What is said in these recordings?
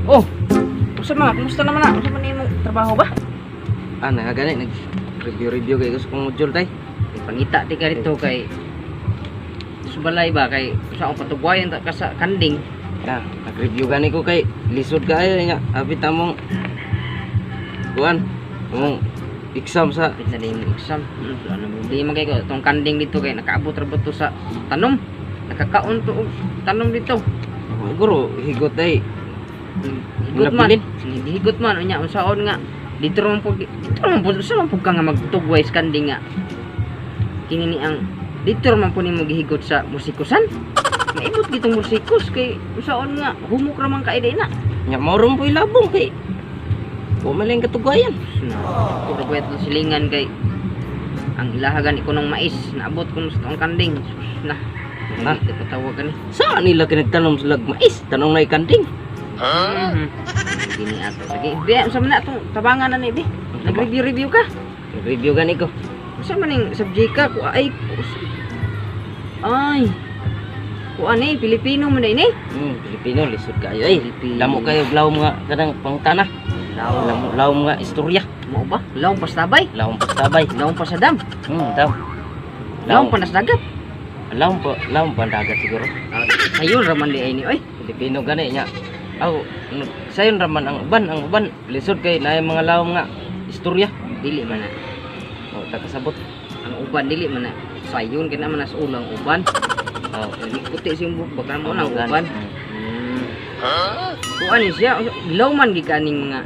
Oh. Unsa man, kumusta naman na? Unsa man imong trabaho ba? Ah, na gani nag review review kay gusto kong module tay. Kay pangita ti ka dito kay subalay ba kay sa akong patugwayan ta ka sa kanding. Ah, nag-review gani ko kay lisod kaayo nya. Apit among kuan, among exam sa Kapit na din yung exam. Ano problema kay ko tong kanding dito kay nakaabot ra ba to sa tanom? Nakakaon to og tanom dito. Siguro higot tay. Higot man. Nabilin. Higot man unya unsaon nga dito ra man pud sa man pud ka nga magtugway sa kanding nga kini ni ang dito ra man pud nimo gihigot sa musikusan. Maibot gitong musikos kay unsaon nga humok ra man kay na. Nya mao ron po'y labong kay wa man lang katugwayan. Na, ito ra silingan kay ang ilahagan ko ng mais naabot ko sa taong kanding. Sus na. Na. Hindi patawag kani. Saan nila kinagtanom sila mais? Tanong na kanding. Kini ato. Sige, be, unsa man na atong tabangan na ni be? Nag-review review ka? Nag-review gani ko. Unsa man ning subject ka? Ku ay ay. Ku ani Pilipino man ini? Pilipino lisod kaayo ay. Pilipino. Damo kayo law mga kanang pangtana. Law. Lamo law mga istorya. Mao ba? Law pastabay. Lawong pastabay. Law pasadam. Daw. Law panasdagat. Lawong pa, lawong pandagat siguro. Ah, sayon ra man di ay ni oy. Pilipino gani nya. Aw, sayon ra man ang uban lisod kay naay mga lawom nga istorya. Dili man na. O ta kasabot. Ang uban dili man na. Sayon kay na man na sa ulang uban. Aw, Puti siyang buhok baka mo na ang gani. uban. Kung ano siya, gilaw man gid kaning mga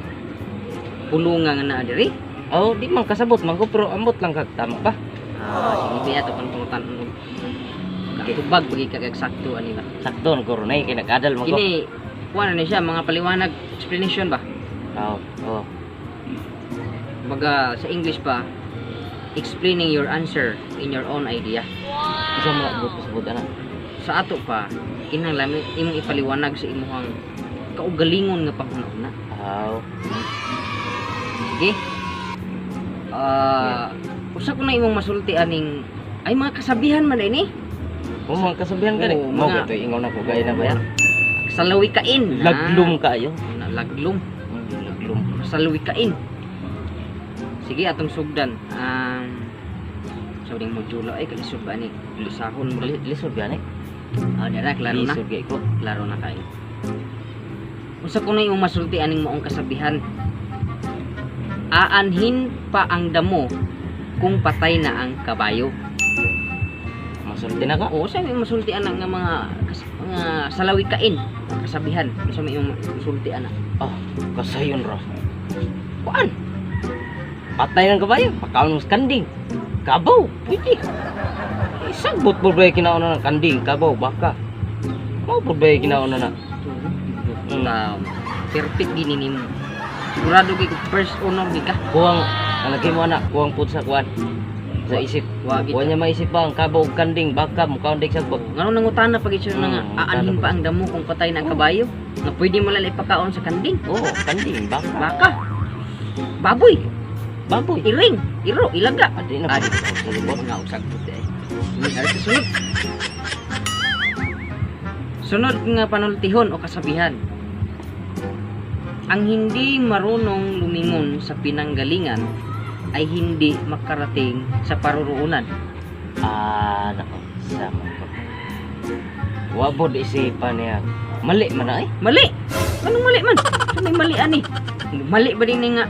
pulunga nga naa diri. Aw, di man kasabot man ko pero ambot lang kag tama ba? Ah, sige biya to kan pangutan og katubag bagi kag eksakto ani ba. Sakto na ko ron ay kay nag-adal man ko. Kini kuan na siya mga paliwanag, explanation ba? Aw, oh. Baga sa English pa, explaining your answer in your own idea. Isa mo but pasabot ana. Sa ato pa kinahanglan imong ipaliwanag sa imong kaugalingon nga panghuna-huna. Aw. Sige. Ah, usa ko na imong masulti aning ay mga kasabihan man ini. Kung mga kasabihan gani, Oo, mo mga- gito ingon ako gay na ba yan? Salawikain. Laglum kaayo. Ah, laglum. Laglum. Salawikain. Sige, atong sugdan. Sa ding modula ay kalisod ba ni? Lisahon mo. Lisod gani. Ah, dara klaro na. Lisod gay ko. Klaro na kayo. Usa ko na imong masulti aning maong kasabihan. Aanhin pa ang damo kung patay na ang kabayo. Masulti na ka. Oo, sa imong masulti ana nga mga mga salawikain, kasabihan. Sa may imong masulti ana. Oh, kasayon ra. Kuan. Patay ng kabayo, pakaon mo sa kanding. Kabaw, pwede. Isagbot po ba kinauna ng kanding, kabaw, baka. Mao po ba kinauna na? Perfect gini nimo. Sigurado kay first honor gi ka. Kuwang, ang lagi mo anak, kuwang pud sa kuan. Sa isip. Wa gid. Wa niya maisip ba ang kabaw ug kanding, baka mukaon dig sagbot. Ngano nangutana pag siya na nga aanhin ngutana pa ang damo kung patay na ang kabayo? Nga pwede mo lang ipakaon sa kanding, Oo, kanding, baka. Baka, baboy, Baboy. Iring, iro, ilaga. Adi na Adi. pud sagbot. Nga og sagbot eh. Ari sa sunod. Sunod nga panultihon o kasabihan. Ang hindi marunong lumingon sa pinanggalingan ay hindi makarating sa paruroonan. Ah, nako, sama ko. Wa pod isipan niya. Mali man ay. Mali! Anong mali man? Sa may mali ani? Mali ba din nga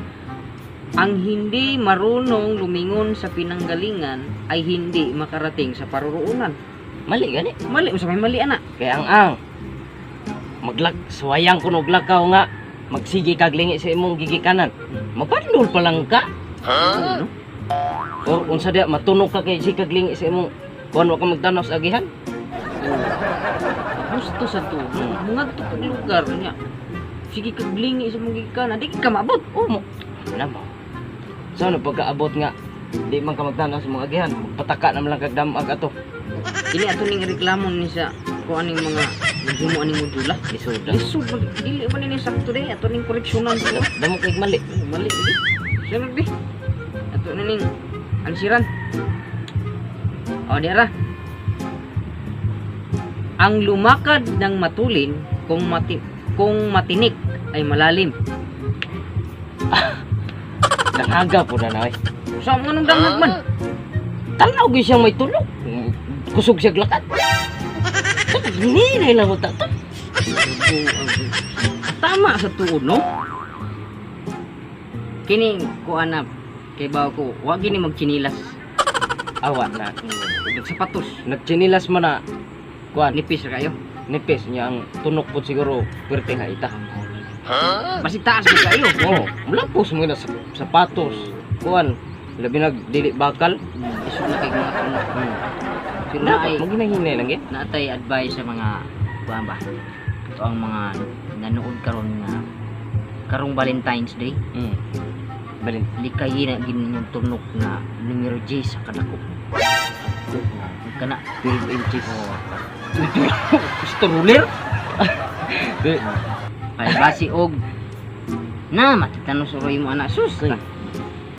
ang hindi marunong lumingon sa pinanggalingan ay hindi makarating sa paruroonan? Mali gani. Mali, sa may mali ana. Kaya ang maglak suwayang kuno glakaw nga magsige kag lingi sa imong gigikanan. Mapandol pa lang ka. Ano? Or unsa diya matunog ka kay sige kag lingi sa imong kuan wa ka magtanaw sa agihan. Gusto sa to. Mungadto kag lugar niya. Sige kag lingi sa mong gigikanan, di ka maabot. Oh mo. Ano mo? So no pagkaabot nga di man ka magtanaw sa mga agihan, magpataka naman lang kag damag ato. Dili ato ning reklamo ni sa kung aning mga naghimo aning modula. Lisod lang. Lisod man dili man ni sakto day ato ning koreksyonan. Damo kay mali. Oh, mali di. Sunod di. Ato na ning ansiran. O di ra. Ang lumakad ng matulin kung mati Kung matinik ay malalim. Danghaga po na na, oy. Sa mga nung dangag man. Tanaw gyud siyang may tulok. Kusog siya glakat. Hinay lang mo ta. Tama sa tuod, no? Kining kuan na kay bawo ko, wa gini magchinilas. Awa na. Sapatos. Nagchinilas man na kuan, Nipis ra kayo. Nipis niya ang tunok po siguro puwerte nga ita. Basig taas gud kayo. Oh, mulapos mo na sa sapatos. Kuan, labi nag dili bakal. Isog na kay mga tunok. Pero Dapat naay maghinay-hinay lang gid. Naatay advice sa mga kuan ba? Ito ang mga nanood karon nga karong Valentine's Day, Balin. likayin na gid ninyong tunok na numero J sa kadako. Kana 12 inches. gusto ruler. Di, Kay basi og na makita no suroy mo, anak sus.